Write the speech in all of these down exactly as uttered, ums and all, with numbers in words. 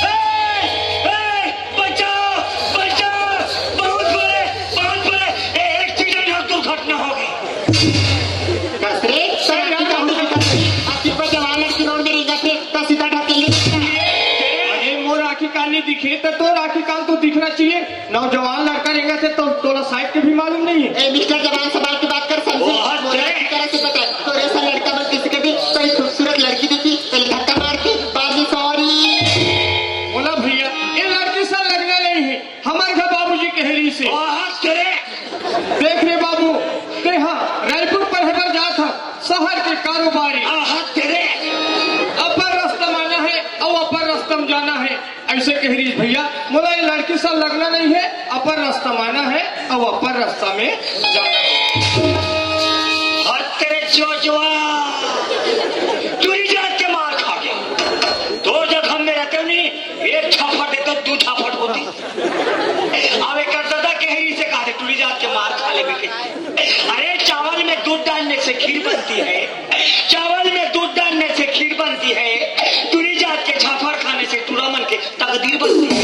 ए, ए, बचाओ, बचाओ, बहुत बड़े, बहुत बड़े, ए, एक्सीडेंट और दुर्घटना हो गई। बस रे, सर, राखी का होने का। आप कितना जवान लड़की रोड में रेंगत हे, तो सीधा ढकेल दे। अरे, मोर आँखी कान नहीं दिखे, तो तोर आँखी कान तो दिखना चाहिए। नौजवान लड़का रेंगत हे तो तोला साइड के भी मालूम नहीं है। ए, मिस्टर, जबान संभाल के बात कर, समझे? बहुत मोला तेज। अच्छी तरह से पता है, तोरे सा लड़का मन किसी के भी कोई खूबसूरत लड़की देखी, पहले धक्का मार के, बाद में सॉरी। बोला भैया, ये लड़की सा लगना नहीं है, हमारे घर बाबूजी कह रही से। बहुत तेज। देख रे बाबू, ते हा रायपुर पढ़े बर जात हा, शहर के कारोबारी। बहुत तेज। अपन रास्ता माना है और अपन रास्ता में जाना है। ऐसे कह रही भैया, मोला ये लड़की सा लगना नहीं है, अपन रास्ता माना है और अपन रास्ता में जाना है। हट तेरे जोजवा, टूरी जात के मार खा गया। तो जब हम में रहते नहीं, एक झापट देते, दो झापट होती। अब एक दादा कह रही से कहा, टूरी जात के मार खा ले बेटे। अरे, चावल में दूध डालने से खीर बनती है, चावल में दूध डालने से खीर बनती है, टूरी जात के झापड़ खाने से टूरा मन के तकदीर बनती है।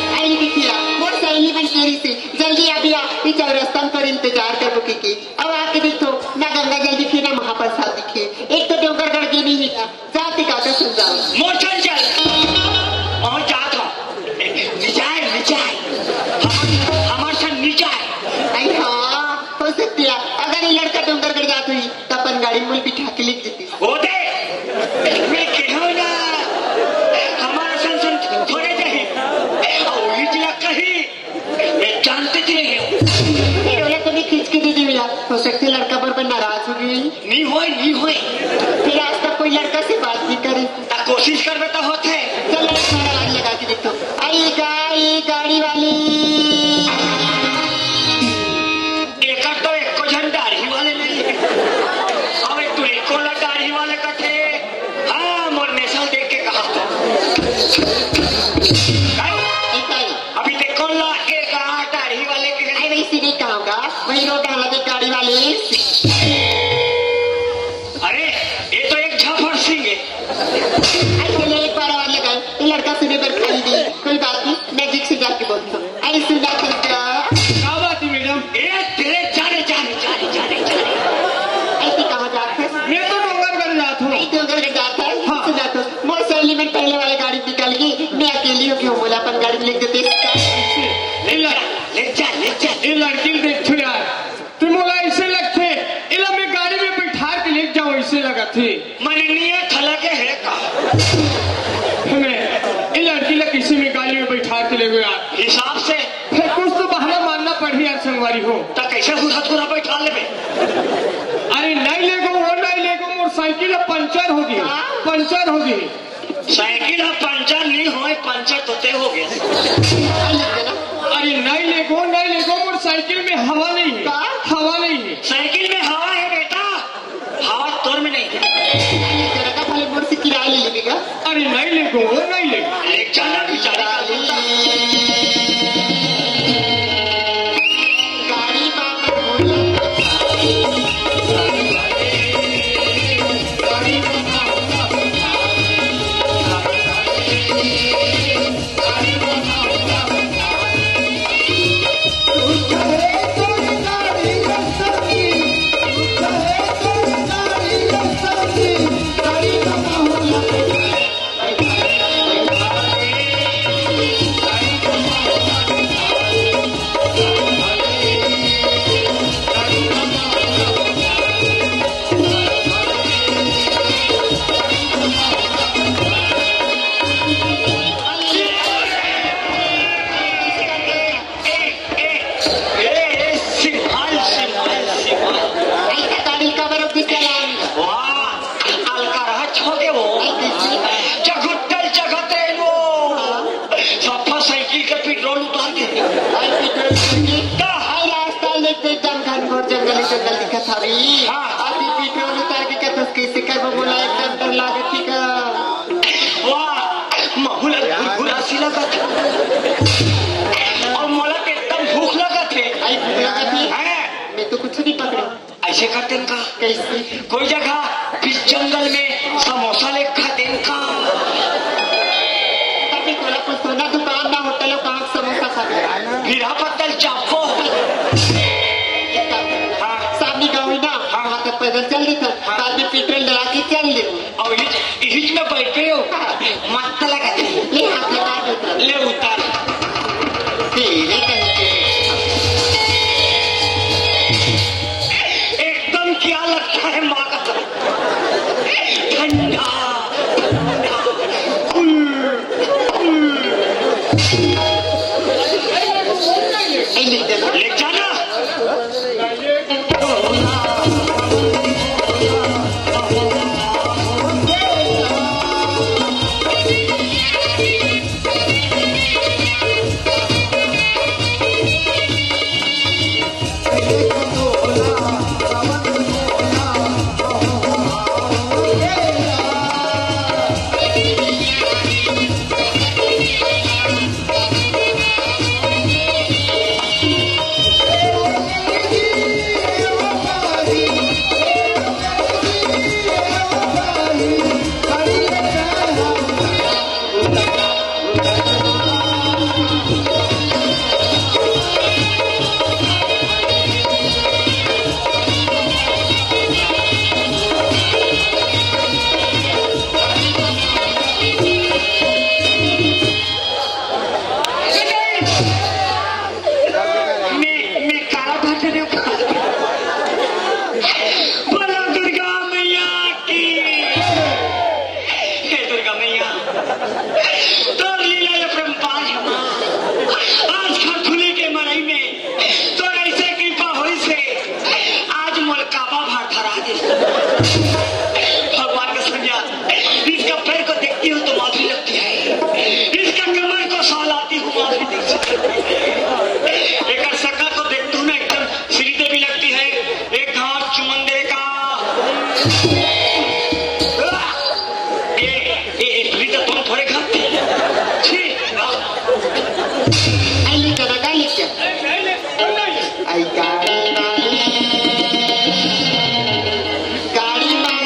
अरे बिटिया, मोर सहेली मन कह रही थी, जल्दी अभी आ, ये चौरस्ता पर इंतजार करबो की, की। अब आके देखो, ना गंगा जल दिखे, ना महाप्रसाद दिखे। एक तो डोंगरगढ़ गे नहीं है, जाति का कसम जाओ। मोर संग चल, पहुंच जात हूँ। निचाय, निचाय, हमार, हमार संग निचाय। अरे हाँ, हो सकती है, अगर ये लड़का डोंगरगढ़ जात हुई, तो अपन गाड़ी में बिठा के लेग जाती। होते, मैं कहूँ ना, हमारा संग संग थोड़े जाही। और वही जिला कही, मैं जानते थे नहीं हूँ। फिर ओला तो नहीं खींच के दे दी भैया, हो सकती है लड़का पर, पर नाराज हो गई। नहीं होए, नहीं होए। फिर आज तक कोई लड़का से बात नहीं करे। ता कोशिश करबे तो होथे। चल, मैं तुम्हारा गाड़ी लगा के देखता हूँ। आई गा-, आई गाड़ी वाली। एकर तो एको झन दाढ़ी वाले नहीं है। अब तू एको ला दाढ़ी वाले कथे। हाँ, मोर नेसल देख के कहा। एक गाड़ी। अभी देखो ला, एक आ दाढ़ी वाले के। अरे, वैसे नहीं कहूँगा, वही रोड वाला भी गाड़ी वाले। अरे, ये तो एक झापड़ सिंह है। अरे, चलो, एक बार और लगाओ, ये लड़का सुने पर खाली नहीं, कोई बात नहीं, मैजिक से जाके बोलता हूँ। अरे, सुना तुमका। क्या बात है मैडम? ए, तेरे जाने, जाने, जाने, जाने, जाने। ऐसे कहाँ जात है? मैं तो डोंगरगढ़ जात हूँ। नहीं, डोंगरगढ़ जात है। हाँ। सुना तो, मोर सहेली मन पहले वाले गाड़ी निकल गई, मैं अकेली हो गई हूँ, मोला अपन गाड़ी में लेग देते। ले ला। ले जा, ले जा। ये लड़की ल देख तो यार, तुम मोला ऐसे लगथे, इला मैं गाड़ी में बैठार के लेग जाऊँ, ऐसे लगत हे। मन नियत हला के है का? हमें, ये लड़की ला कैसे मैं गाड़ी में बैठार के लेगो यार? हिसाब से। फिर कुछ तो बहाना मारना पड़ही यार संगवारी हो। तो कैसे हुरा थोड़ा बैठा लेबे? अरे नहीं लेगो, वो नहीं लेगो, मोर साइकिल अब पंचर हो गई, का? पंचर हो गई। साइकिल ह पंचर नहीं होए, पंचर तो ते हो गया। अरे नहीं लेगो, नहीं लेगो, मोर साइकिल में हवा नहीं है। का? हवा नहीं है। साइकिल में हवा है बेटा, हवा तोर में नहीं है। अरे जरा का खाली मोर से किराया ले लेबे का? अरे नहीं लेगो, नहीं लेगो। ले जाना भी जाना। गाड़ी बाबा भोला। जंगल दिखत हवे। हाँ। अभी पेट्रोल उतार के कथस, कइसे करबो, मोला एकदम डर लागत हे का। वाह, महू ला घुरघुरासी लागत हे। अउ मोला तो एकदम भूख लागत हे। आई भूख लागत हे? हाँ। मैं तो कुछ नहीं पकड़े। अइसे करतेन का? कइसे? कोई जगह बीच जंगल में समोसा ले खातेन का? तभी तोला कुछ सोना दुकान ना होटल हो, कहाँ समोसा खाबे? हीरा पत्तल चापो। हाँ। सामने गाँव हे ना, हाँ। वहाँ तक पैदल चल देथन, हाँ। बाद में पेट्रोल डला के चल दे। अउ इहिच, इहिच में बइठ गे हो, मस्त लगत हे। ले हाथ लगा दे। ले उतार। तेरे कहीं के। एकदम क्या लगता है माँ का ठंडा, ठंडा, cool, cool। ले जाना। मैं, मैं काला भाषा में बोलो दुर्गा मैया की। हे दुर्गा मैया, तोर लीला अपरंपार हे माँ। आज खरखुली के मड़ई में तोर अइसे कृपा होइस हे, आज मोला काबा भार धरा दे। भगवान का संज्ञा, इसका पैर को देखती हूँ तो माधुरी लगती है, इसका कमर को सहलाती हूँ माधुरी दीक्षित लगती है, एकर शक्ल को देखती हूँ ना एकदम श्रीदेवी लगती है, एक घाट चुमन दे का। ए, ए, ए, प्रीत तुम थोड़े खाते। छी, वाह। आई लिख दे, का लिख दे? आई गाड़ी वाली, गाड़ी वाली।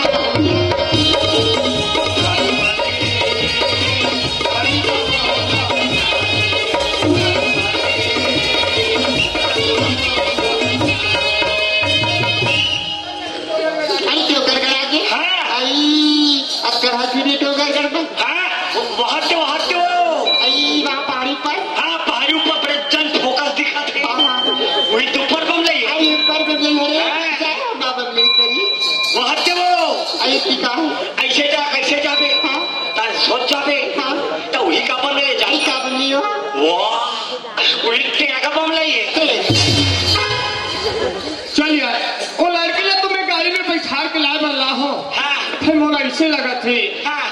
अरे, क्यों गड़गड़ा के? हाँ। आई, अब कर हाथ भी नहीं क्यों गड़गड़ में? हाँ, वो, वहाँ से, वहाँ से वो। आई, वहाँ पहाड़ी पर? हाँ, पहाड़ी ऊपर बड़े जन फोकस दिखा थे। हाँ, हाँ, हाँ। वही तो ऊपर बम ले। आई, ऊपर बम ले, अरे, हाँ। जय हो बाबा मलेश्वरी। वहाँ से वो। आई, ठीक है। अइसे जा, कइसे जाबे? हाँ। तार सोच जाबे। हाँ। तो वही का बम ले जा। आई, का बम लियो? वाह, वही के आगे बम ले। चल यार, वो लड़की ला तो मैं गाड़ी में बैठार के लाए बर ला हो। हाँ। फिर मोला अइसे लगत हे। हाँ।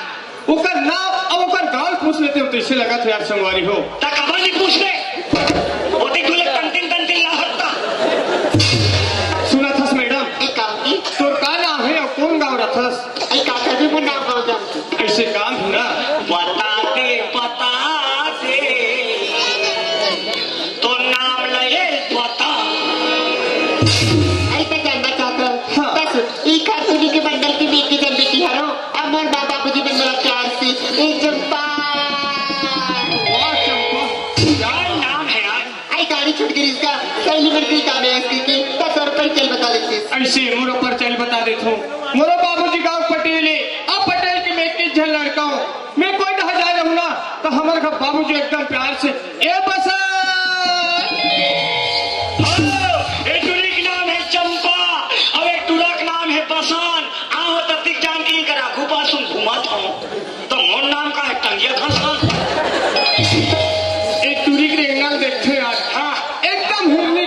ओकर नाम अउ ओकर गाँव पूछ लेते हो तो अइसे लगत हे यार संगवारी हो। त काबर नहीं पूछ ले? ओती खुले तंतिन तंतिन ला हत्ता। सुनत हस मैडम? ए, का? तोर का नाम हे अउ कोन गाँव रथस? ए, का करबे, मोर नाम गाँव जानथे। अइसे काम हे ना। बता दे, बता दे। तो नाम लगे पता। अरे तो जानना चाहता हूँ। हाँ। बस, ई खातूनी के मंडल के में एक जन बेटी हरो, अब मोर माँ बाबूजी मन मोला प्यार से, ए चंपा। वाह चंपा, क्या नाम है यार? आई गाड़ी छूट गई इसका, सहेली मन के काम है इसकी की, दस सौ रुपए चल बता देती। अइसे मोर ऊपर चल बता देत हूँ। मोरो बाबूजी गाँव पटेल है, अब पटेल के में एक जन लड़का हूँ। मैं कोई कहा जा रहूँ ना, तो हमर घर बाबूजी एकदम प्यार से, "ए बसंत।" हाँ, ए टुरी के नाम है चंपा, अउ ए टुरा के नाम है बसंत। आहो ततिक जान के इनकर आगू पास हम घुमत हूँ, तो मोर नाम का है टंगिया घसंत। ए टुरी के रेंगना ल देखथे यार, हाँ। एकदम हिरनी।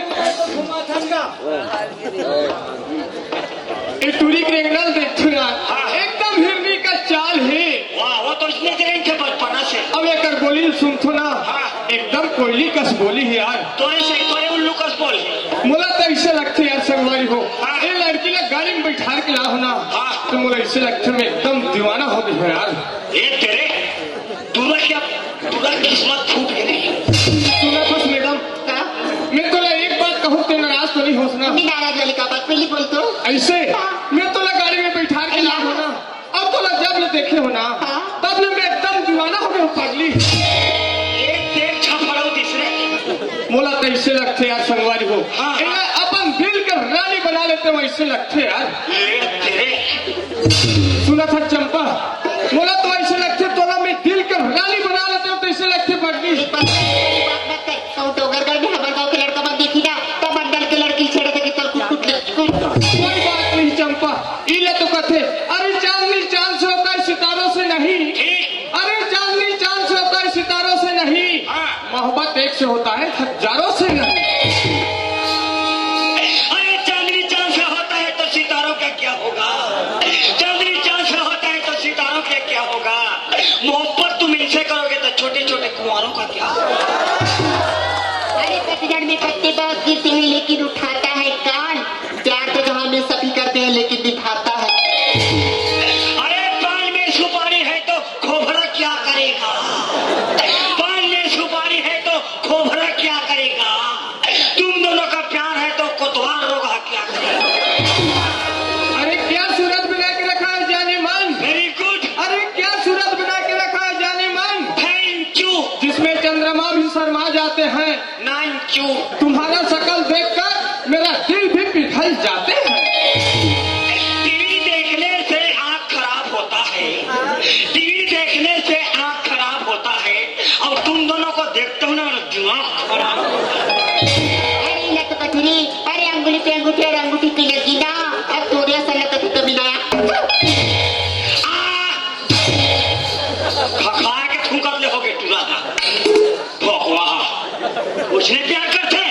ए टुरी के रेंगना ल देखथे यार, हाँ। एकदम हिरनी का चाल हे। वाह, वो तो इसने के रेंग थे बचपना से। अब एकर बोली ल सुनथो ना, हाँ। एकदम कोयली कस बोली हे यार। तोरे से, तोरे उल्लू कस बोल हे। मोला तो अइसे लगथे यार संगवारी हो, हाँ। ठार के लाहूं ना, हाँ। तो मोला ऐसे लगथे मैं एकदम दीवाना हो गया हूँ यार। ए तेरे, तोला क्या, तोला किस्मत फूट गे रे? सुनथस मैडम, का? मैं तोला एक बात कहूँ, ते नाराज तो नहीं होस ना? मैं नाराज वाली का बात, पहले बोल तो। ऐसे? हाँ। मैं तोला गाड़ी में बैठार के लाहूं ना, अब तोला जब ले देखे हूं ना, हाँ। तब ले मैं एकदम दीवाना हो गया हूँ पगली। एक तेरे छफड़ाऊ दिस रे। मोला तो ऐसे लगथे यार संगवारी हो। हाँ, हाँ। एला अपन दिल के रानी बना लेते, वैसे लगथे यार। ए तेरे। सुनथस चंपा, मोला तो ऐसे लगथे, तोला मैं दिल के रानी बना लेते हो, तो ऐसे लगथे पगली। एक बात, एक बात मत कर, कहूँ डोंगरगढ़ में हमर गाँव के लड़का मन देखी ना, तब मंडल के लड़की छेड़े देखे, तोर कुट कुट ले। कोई बात नहीं चंपा, इला तो कथे, अरे चांदनी चांद से होता है, सितारों से नहीं। ठीक। अरे चांदनी चांद से होता है, सितारों से नहीं। हाँ। मोहब्बत एक से होता है, हजारों से नहीं। अरे चांदनी चांद से होता है तो सितारों का क्या होगा? चांदनी चांद से होता है तो सितारों का क्या होगा? मोहब्बत तुम इनसे करोगे तो छोटे छोटे कुंवारों का क्या होगा? अरे पतझड़ में पत्ते बहुत गिरते हैं लेकिन उठाता है कौन? प्यार तो जहां में सभी करते हैं लेकिन निभाता है। अरे पान में सुपारी है तो खोबरा क्या करेगा? पान में सुपारी है तो खोबरा क्या करेगा? तुम दोनों का प्यार है तो कोतवाल रोगहा क्या करेगा? अरे क्या सूरत बना के रखा है जाने मन। Very good. अरे क्या सूरत बना के रखा है जाने मन। Thank you. जिसमें चंद्रमा भी शर्मा जाते हैं। Thank you. तुम्हारा शकल देखकर मेरा दिल भी पिघल जाते हैं। टीवी देखने से आँख खराब होता है, टीवी देखने से आँख खराब होता है, और तुम दोनों को देखते हो ना, मेरा दिमाग खराब होता है। अरे लत पथरी, अरे अंगुली पे अंगूठी और अंगूठी पे लगी ना, अब तोरे असन लत तो मिलाया। आ! खा खा के थूकर ले होगे टूरा था। भोकवा। उसने प्यार करथे,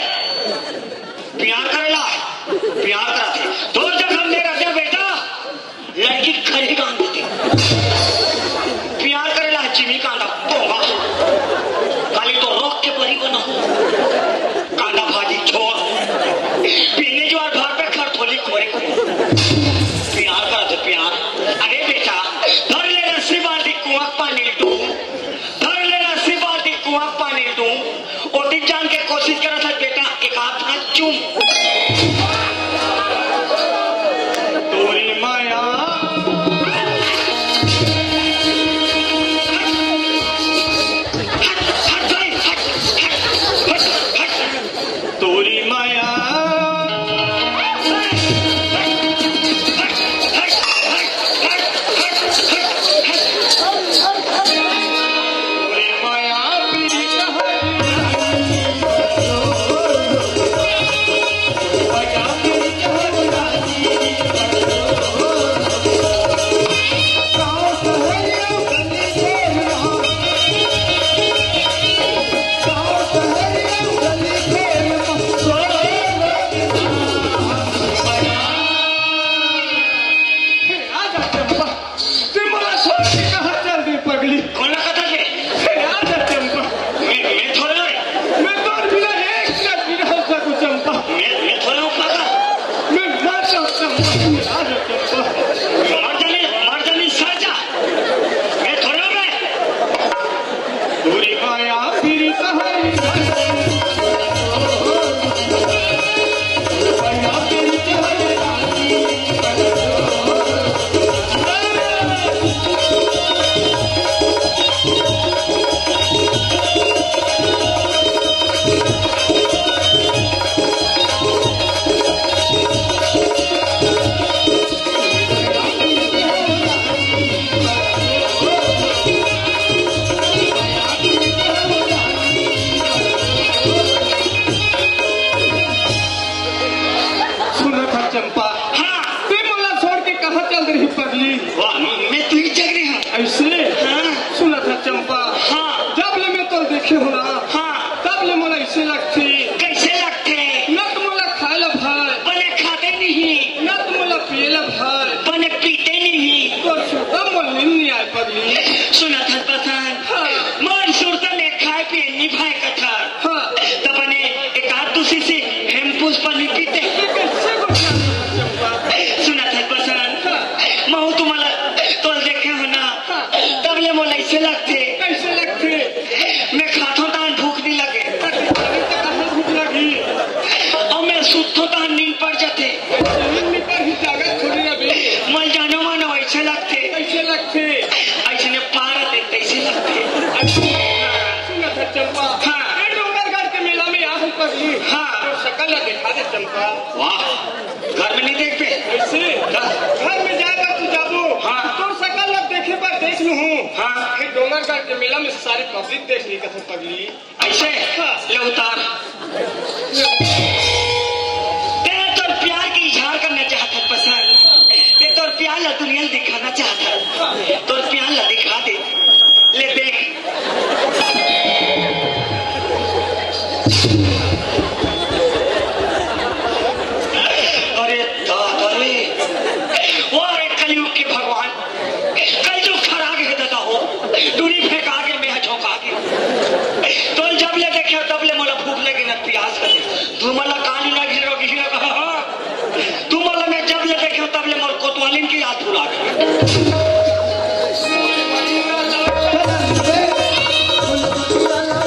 प्यार करेला, प्यार कराथे। तो जब हम मेरा दे बेटा, लड़की खरी कान देथे। प्यार करेला, जिमी कांदा, पोंगा। खाली तो रोक के बरी बना। कांदा भाजी छोड़। पीने जो और घर पे खर थोली कोरे को। प्यार कराथे, प्यार। अरे बेटा, धर ले रस्सी बाल्टी कुआं पानी डूब। धर ले रस्सी बाल्टी कुआं पानी डूब। ओती जान के कोशिश करत हस बेटा, एक आध हाथ चूम। तोरी माया। हट, हट, हट, हट, हट, हट, हट। तोरी माया। हे, आ जा चंपा, ते मोला छोड़ के कहाँ चल दे पगली? कोन ला कथा के? हे, आ जा चंपा। मैं, मैं थोड़े ना रे। मैं तोर बिना एक मिनट भी ना रह सकूं चंपा। मैं, मैं थोड़े हूँ पागल। मैं मर जाऊँ चंपा, आ जा चंपा। मर जाने, मर जाने सर जा। मैं थोड़े हूँ बे। दूरी माया पीरी सहारी। सुनथस चंपा, हाँ। ते मोला छोड़ के कहाँ चल रही पगली? वाह, मैं तो ही जग रही हूँ। ऐसे? हाँ। सुनथस चंपा, हाँ। जब ले मैं तोला देखे हूँ ना, हाँ। तब ले मोला ऐसे लगथे। कैसे लगथे? न तो मोला खाए ला भाए। बने खाते नहीं। न तो मोला पिए ला भाए। बने पीते नहीं। तोर सुरता मोला नींद नहीं आए पगली। सुनथस पसंद। हाँ। मोर सुरता में खाए पिए नहीं भाए कथा। हाँ। त बने एक आध दूसरी से हेमपुष्पा नहीं पीते। ये कैसे हो गया चंपा? सुनथस ला देखा दे चंपा। वाह, घर में नहीं देख पे। कैसे? घर में जाए बर तू जाबो। हाँ। तोर सकल ला देखे बर देख लूँ हूँ। हाँ। फिर डोंगरगढ़ के मेला में सारी पब्लिक देख ली कथम पगली। ऐसे? हाँ। ले उतार। ते तोर प्यार के इजहार करना चाहत हस पसंद। ते तोर प्यार ला दुनिया ला दिखाना चाहत हस। तोर प्यार ला दिखा दे। ले देख।